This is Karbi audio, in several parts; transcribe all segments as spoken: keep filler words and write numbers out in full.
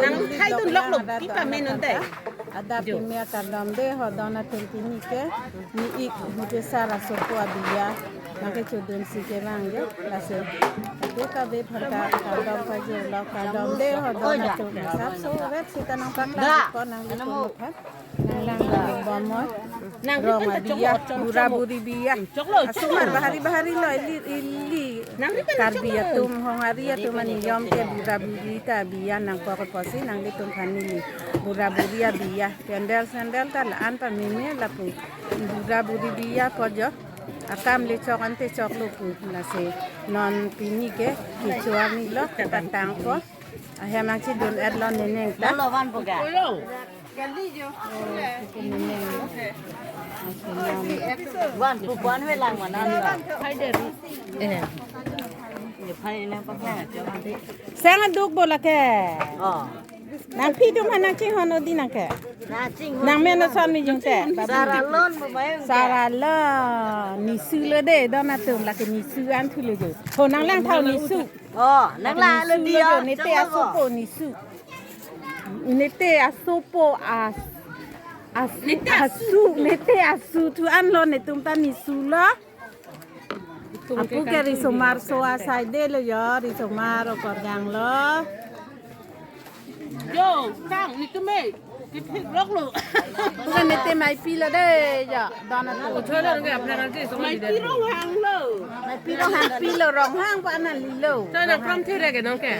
Nang thai dun lok lo, pi pamenon te. Adap Jo. Pimia kardom de ho don atum pini ke ni ik mute sara sopo abiya. Nang kechedun si kevang jo, lasi. Adu kave phanta kardom pajirlo, kardom de ho don atum. Sapso vet sita nangpaklang ko nanglitum aphan. Nanglang bom mo. Nang rong abiya, bura buri biya. Choklo, asomar choklo. Bahari bahari lo, ili, ili. Nang ri pen Karbi choklo. Atum, Honghari atum aniyom ke bura buri ta abiya nangkok apotsi nanglitum aphan neli bura buri abiya. Candle, sandal ta la-an pameme lapu. Bura buri biya po jo. Akam le chok ante choklo pu. Lasi non pini ke kecho arni lo kepatang po. Ahem nangchedun-etlo neneng ta. Lolo van po ka? Neneng lo. Van po, van ve lang manan lo. Eh. Ye phai nangpaklang ajo ante. Sang aduk bo lake. Oh. Nangpi atum aphan nangchinghon odi nang ke. Nangchinghon. Nang men ason mi jung te. Sara lon bo mayung ke. Sara lon. Nisu lo de don atum lake nisu an thu lo jo. Ho nanglang thau nisu. Oh, nanglang lo nisu di lo jo, oh, nete chong lo asopo bo. Nisu. Nete asopo as, as, nete asu, asu. Nete asu thu an lo netum ta nisu lo. Apu ke risomar so asai de lo jo, risomar okorjang lo. Jo, sang nitum e. Kithik lok lo. Apu ke nete maipi lo de jo, don atum. Maipi Ronghang lo. Maipi Ronghang pi lo, Ronghang pa anan lilo. Chana pram thire ke nong ke.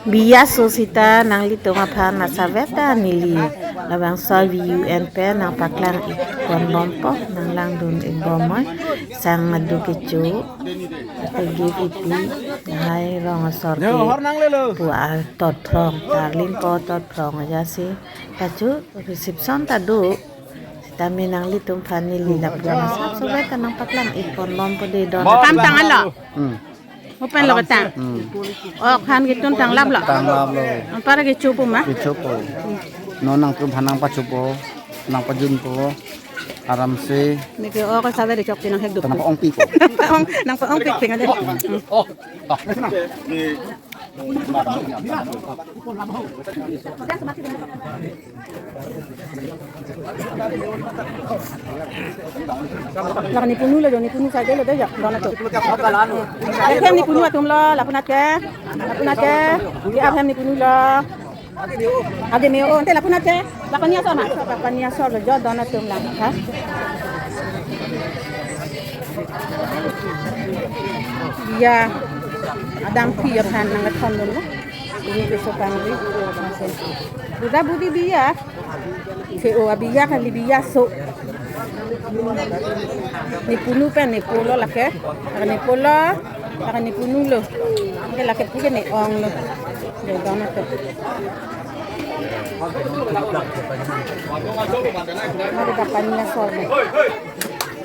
Biya so sita nanglitum aphan asap vet ta neli labangso V U N pen nangpaklang ik pon bom po, nanglang dun ik bom mo. Sang aduk kecho ate gift ipi hai rong asor ke pu atot phrong, tarlin ko tot phrong aja si kachu reception ta do. Sitame nanglitum aphan neli lapu asap so vet ta nangpaklang ik pon bom po de don. Kam tang alo. Hmm. Mo pen lo ketang. Hmm. Ok han ketun tang lap lo. Tang lap lo. Anpar kecho po ma? Kecho po. Non nangtum aphan nangpacho po, nangpajun po. Aram se. Neke ok save de chok pinang hek dup. Nangpa-ong pi po. Nangpa-ong, nangpa-ong pi ping aja. Oh. Lake nepunu lo jo, nepunu saja lo de jo, don atum. Ahem nepunu atum lo, lapunat ke, lapunat ke, ahem nepunu lo. Age me-o, ante lapunat ke, la pani asor ma, la pani asor lo jo, don atum lang, ha? Ya, adampi aphan nangkethondun lo. Ini keso pangri, masen. Bura buri biya. Ke o abiya kali biya so. Nepunu pen nepo lo lake. Lake nepo lo, lake nepunu lo. Ke lake pu ke ne-ong lo. Ya, don atum. Mari dapat niya sol.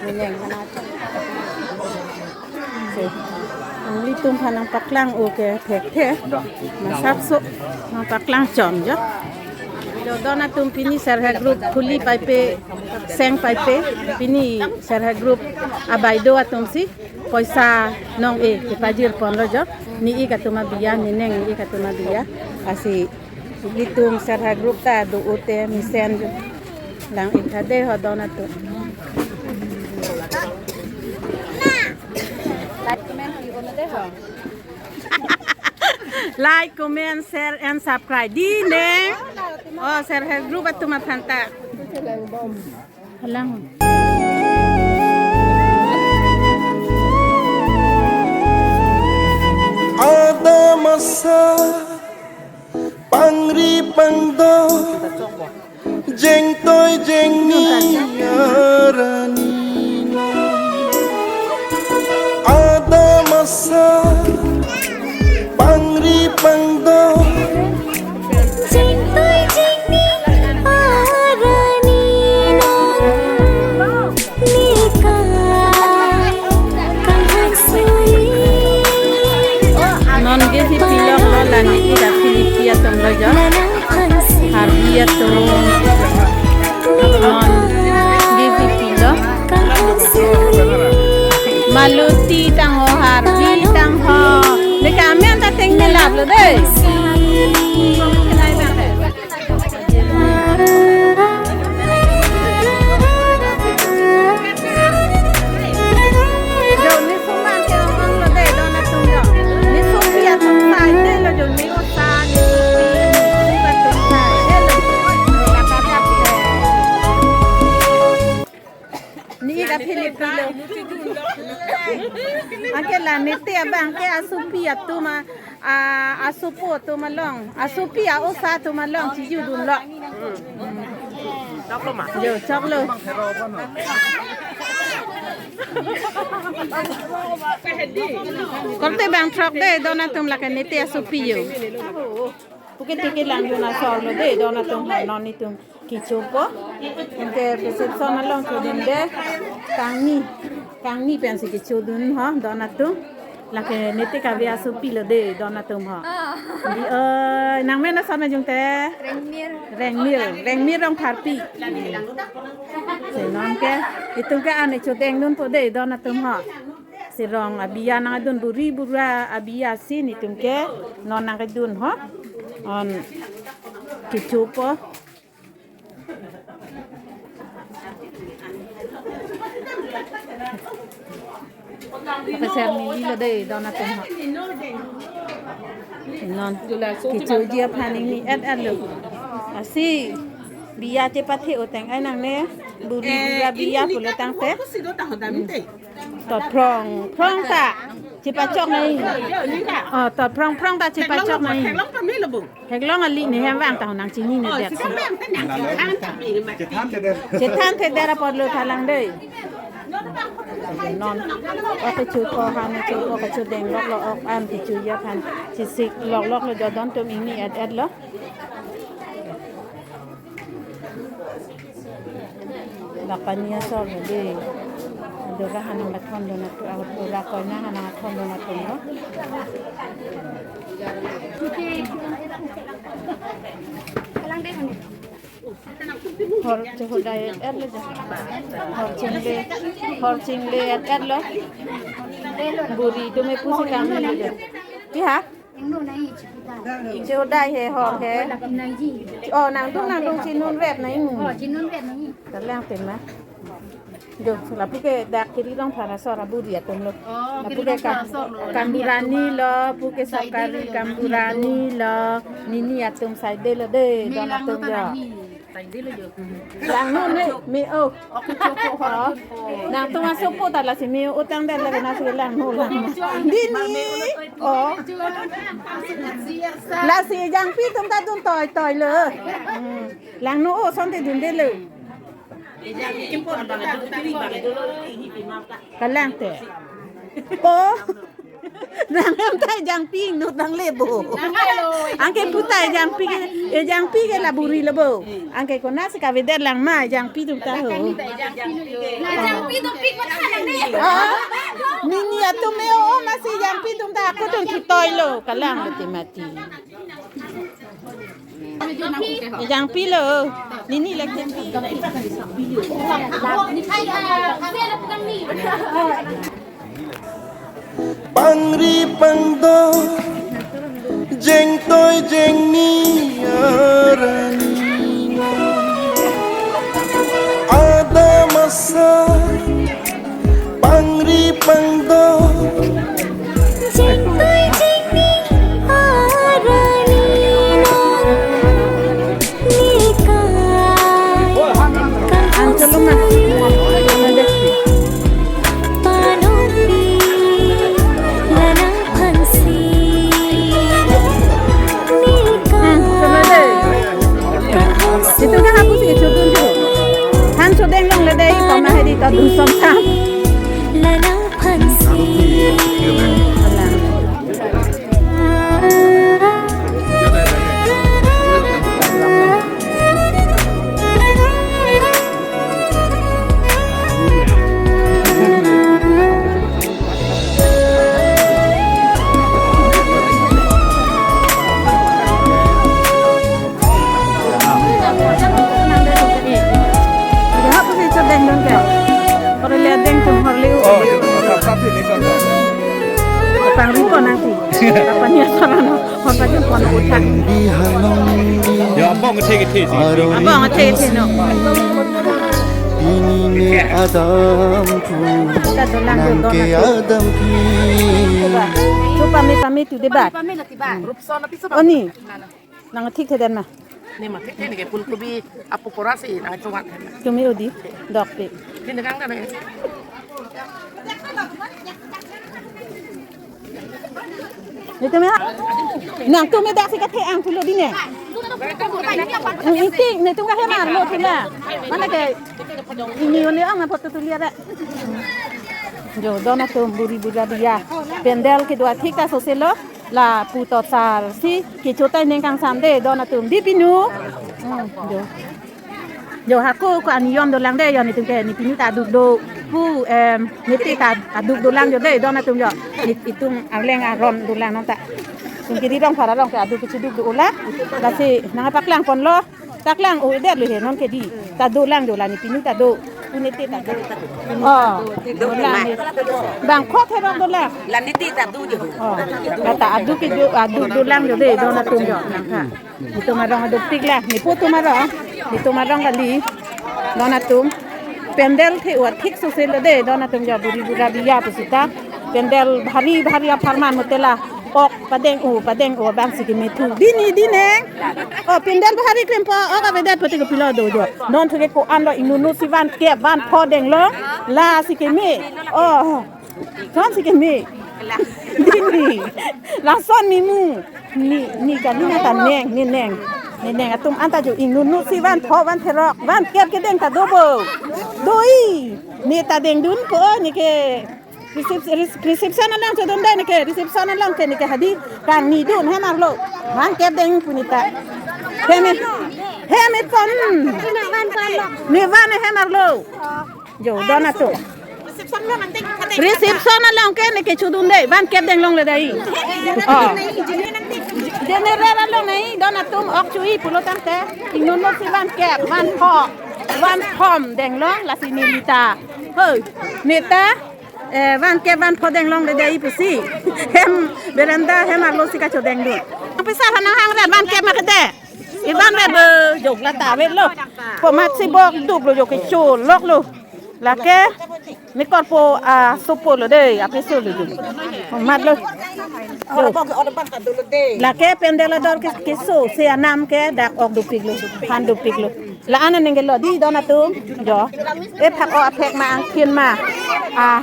Neneng mana? So, nanglitum aphan nangpaklang o ke thekthe. Masap so nangpaklang chom jo. Jo don atum pini self help group khuli paipe, seng paipe, pini self help group abai do atum si poisa nong e kepajir pon lo jo. Ni ik atum abiya, neneng ni ik atum abiya. Asi ilitum self help group ta do ute mesen lang ik tha de ho don atum. Like, comment, share and subscribe. Di ne? Oh, self help group atum aphan ta. Halang. Adam asa pangri pangdo, jengtoi jengni arani. Adam asa pangri pangdo. Jengtoi jengni arani non. Nikai kanghan suli. Non ke si pilok lo lani ira Philippi atum lo jo. Harbi atum. Non ke si pilok. Maluti tang o ha. Ji tang ho. Neke amen ta thengme lap lo dei. Jo, ne sum abang ke ong ong lo dei, don atum jo. Ne sum pi atum sai dei lo jo, ne osa, ne sum pi, ne sum atum sai dei lo. Ne ika Philip pilo. Anke la nete abang ke asopi atum a, a, asopo atum along, asopi a-osa atum along chijudun lo. Choklo ma? Jo, choklo. Korte bang throk dei, don atum lake nete asopi jo. Puke tike langdun asor lo dei, don atum ho, non netum kechopo. Anke reception along chodunde, kangni, kangni pensi kechodun ho, don atum. Lake nete kave asopi lo dei, don atum ho. Ah. Di, eh, nangmen ason ma jungte? Rengmir. Rengmir, Rengmir Rongpharpi. Si non ke, itum ke an chodengdunpo dei, don atum ho. Si rong abiya nangdun, buri bura abiya si netum ke non nangkedun ho. On kechopo. Apa ser ni lo dei, don atum ho. Non kechoji aphan ingni et et lo. Lasi biya chepathe-o teng ai nangne, buri bura biya pulo tangte. Tot phrong phrong ta chepachok nai. Oh, tot phrong phrong ta chepachok nai. Theklong ali ne hem vang ta nangchinine det. Chethan thedet apotlo thalang dei. Non. Ote chuko hane chuko kachodenglok lo, ok an kechoji aphan. Chesik loklok lo jo, don atum ingni et et lo. Dak pani asor lo dei. Dora hanang lathon dona tu, ahut dora koina hanang lathon dona tu lo. Hor chehodai et et lo ja. Hor chingle, hor chingle et et lo. Buri atum me pusi kangni lo ja. Pi ha? Chehodai he, hor he. Oh, nangdung, nangdung chinun rep nai. Oh, chinun rep nai. Kalang tema. Jo, lapu ke dak Kiri Rongphar asor aburi atum lo. Oh, lapu ke Kiri Rongphar asor lo. Kamburani lo, pu ke Sokari Kamburani lo. Nini atum sai dei lo dei, don atum jo. Langno ne, me o. Nangtum asopo ta lasi me o tangdet lake nasi langno lang. Dini. Oh. Lasi ejangpi atum ta dun toi toi lo. Hmm. Langno o asonte dunde lo. Kalang te. Oh. Nang em ta ejangpi inut nangle bo. Nangle lo. Anke pu ta ejangpi ke, ejangpi ke la buri lo bo. Anke konatsi kavedet lang ma ejangpi atum ta ho. Ejangpi atum pi kona nangle. Ah, nini atum me o masi ejangpi atum ta ako atum kitoi lo. Kalang mati mati. Ejangpi lo, nini lagi. Pangri pangdo, jengtoi jengni arani. Ada masa pangri pangdo, jengtoi jengni arani non nikai. Panopi lanang phansi nikai. Itu kan hapus ke chodun tu. Han chodeng long le dei, toma hedi ta dun som sam. Lanang phansi Pangri ko nangsi. Kapan ya sarano? Hon pajun pon utak. Yo, abang kethek kethek si. Abang kethek kethek no. Ini ne Adam pu, nang ke Adam pi. Coba pame pame tu debat. Oni. Nang thik thedan ma? Ne ma thik ne ke phulkobi apu pora si nang chungat. Tumi odi dokpe. Tini kang kane. Netum ya. Nangtum me dak si kathe-ang pulo di ne. Nang itik netum kahe mar lo pula. Mana ke ini one ang na foto tulia re. Jo, don atum buri bura dia. Pendel kedo athik ta soselo. Lapu totsar si kecho ta neng kangsam de don atum. Di pinu. Hmm, jo. Jo, hako ko aniyom dolang de, yo netum ke ne pinu ta aduk do. Pu, em, ne te ta aduk dolang jo de don atum jo. Ne itum arleng aron dolang nang ta. Tum kiri rong phara rong ke aduk kecheduk do ola. Lasi nang paklang ponlo. Taklang o der lo he non ke di. Ta dolang jo la ne pinu ta do. Pu ne te ta do. Oh, dolang ne. Bang khot he rong dolang. La ne te ta do jo. Oh, la ta aduk ke jo, aduk dolang jo de don atum jo nang kha. Netum arong aduk tik la. Nepo tum arong. Netum arong kali. Don atum. Pendel the-o athik soselo de don atum jo buri bura biya pusita. Pendel bhari bhari apharman mutela. Ok padeng-o, padeng-o abang si kemethu. Di ne, di ne. O, pendel bhari klempo, ok avedet pute kopilo do jo. Non thuke ko-an lo inut inut si van kep, van pho denglo. Lasi keme. O. Son si keme. Di ne. Lason ne mu. Ne, ne kali na ta neng, ne neng. Ne neng atum anta jo inut inut si van pho, van therok, van kep kedeng ta do bo. Doi. Ne ta dengdun ko, ne ke Recep-, rec-, reception along chodun dei neke, reception along ke neke hadi kangni dun hem arlo. Van kep deng punita. Hem e, hem e pon. Ne van hem arlo. Jo, don atum. Reception along ke neke chodun dei, van kep deng longle dei. Oh. General along nei, don atum ok chui pulo tangte. Inut inut si van kep, van pho, van phom deng long, lasi ne lita. Hoi, neta. Eh, van kep van pho deng longle dei pusi. Hem, beranda hem arlo si kacho dengdun. Pisa hanang hang rat van kep ma kete. I van rat be jok la ta ave lo. Komat si bok duk lo jok kecho lok lo. Lake ne korpo asopo lo dei, apiso lo dei. Komat lo. Jok. Lake pendel ador ke, keso, se anam ke dak ok dopik lo, han dopik lo. La-an aning ke lo di don atum, jo. E phak o aphek ma angthin ma. A,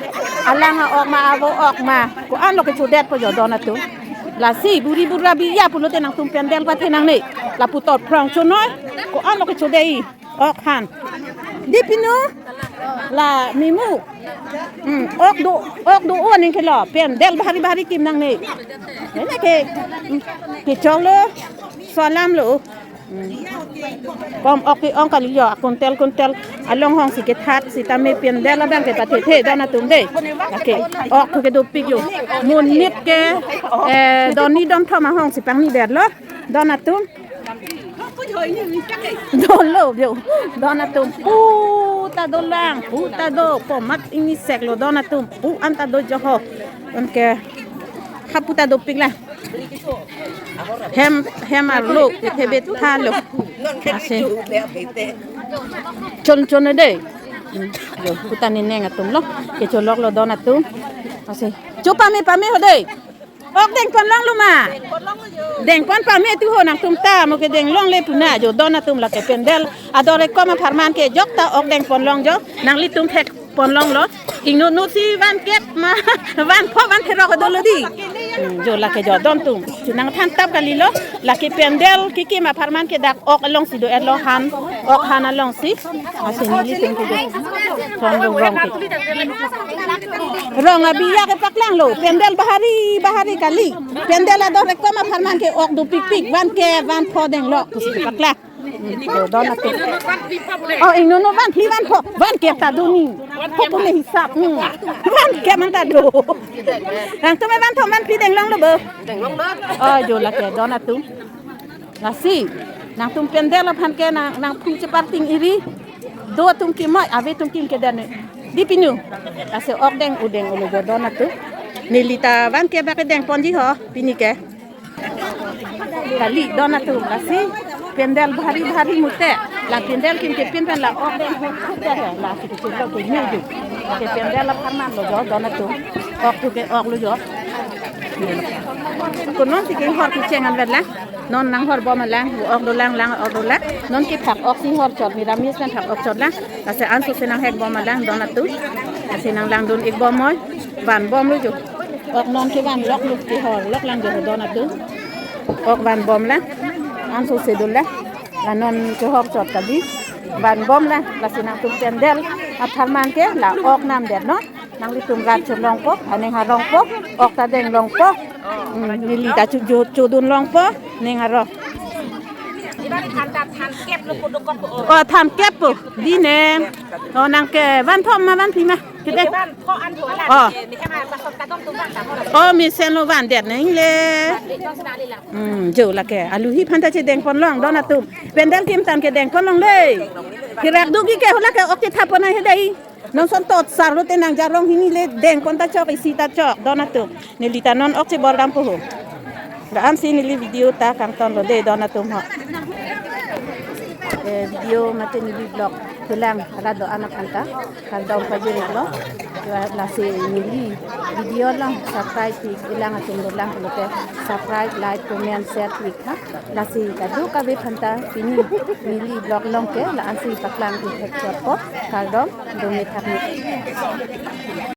alang a-ok ma, avo ok ma. Ko-an lo kechodet po jo don atum. Lasi buri bura biya pulote nangtum pendel pathe nangne. Lapu tot phrong chonoi. Ko-an lo kecho dei. Ok han. Di pinu. La mimu. Hmm, ok do, ok do-o aning ke lo. Pendel bhari bhari kim nangne. Neke, hmm, kechok lo. Salam lo. Hmm. Kom ok ke-ong kali jo, kuntel kuntel along hong si kethat sitame pendel abang ke pathethe don atum dei. Lake ok ke dopik lo. Monit ke, eh, don ni don thom ahong si pangni der lo don atum. Dolo jo don atum pu ta dolang, pu ta do, komat ingni sek lo don atum, pu anta do jo ho. Anke hapu ta dopik la. Hem, hem arlo, kethe bet tha lo. Ase. Chon chon dei. Hmm, jo, kuta ne neng atum lo. Kecho lok lo don atum. Ase. Cho pame pame ho dei. Ok deng pon long lo ma. Deng pon pame tu ho nangtum ta mo ke deng longle puna jo don atum lake pendel. Ador e kom apharman ke jok ta ok deng pon long jo. Nanglitum thek pon long lo. Inut inut si van kep ma, van pho van therok dolo di. Hmm, jo lake jo don atum. Chinang than tap kali lo. Lake pendel kekim apharman ke dak ok along si do-et lo han. Ok han along si. Ase nelitum ke do. Rong rong rong ke. Rong abiya ke paklang lo. Pendel bahari bahari kali. Pendel ador e kom apharman ke ok dopik pik. Van kep van pho deng lo. Pusi paklang. Oh, don atum. Oh, inut inut van phli van pho. Van kep ta do ni. Pho pu ne hisap. Hmm. Van kep man ta do. Nangtum e van thom van phli deng long lo bo. Oh, jo lake don atum. Lasi. Nangtum pendel aphan ke nang, nang phu cheparting iri. Do atum kim mai, ave atum kim ke dane. Di pinu. Ase ok deng-o deng-o lo jo don atum. Neli ta van ke bak dengponji ho, pini ke. Kali don atum lasi. Pendel bhari bhari mute. La pendel kim ke pin pen la ok deng ho kute he. Lasi ke chelo ke nyu ju. Ke pendel apharman lo jo don atum. Ok tu ke ok lo jo. Ko non si ke hor kecheng anvet lang. Non nang hor bom lang, ok dolang lang, ok dolang. Non ke thak ok si hor chot, miramis pen thak ok chot lang. Lasi ansose nang hek bom lang don atum. Lasi nang langdun ik bom moi. Van bom lo jo. Ok non ke van lok luk ke hor lok lang jo don atum. Ok van bom lang. Ansose dolang. La non ke hor chot kali. Van bom lang. Lasi nangtum pendel apharman ke la ok nam det non. Nanglitum rat chot longpo, aning arongpo, ok ta deng longpo. Hmm, neli ta chu, chu, chodun longpo, ning arong. Iba ni than ta than kep lo po dokok po. O, than kep po, dei ne. O, nang ke van thom ma van phli ma. Kede. Van tho an tho la. O. Ni kama pasok ta dong tu van ta ho. O, mesen lo van det neng le. Dong sena le la. Hmm, jo lake. Aluhi aphan ta chedengpon long don atum. Pendel kim tan kedengpon long dei. Kirak dugi ke hula ke ok ke thapon ai he dei. Non son tot sar lo te nang jarong hini le dengpon ta chok isi ta chok don atum. Neli ta non ok chebor dampo ho. La-an si neli video ta kangton lo dei don atum ho. Eh, video mate neli vlog kelang arat do-an aphan ta kardom pajirlo. Lasi neli video along subscribe pik, ilang atum dolang pulote subscribe, like, comment, share pik ha. Lasi kadokave aphan ta pini neli vlog along ke la-an si paklang ik hek chotpo, kardom, dome thakme.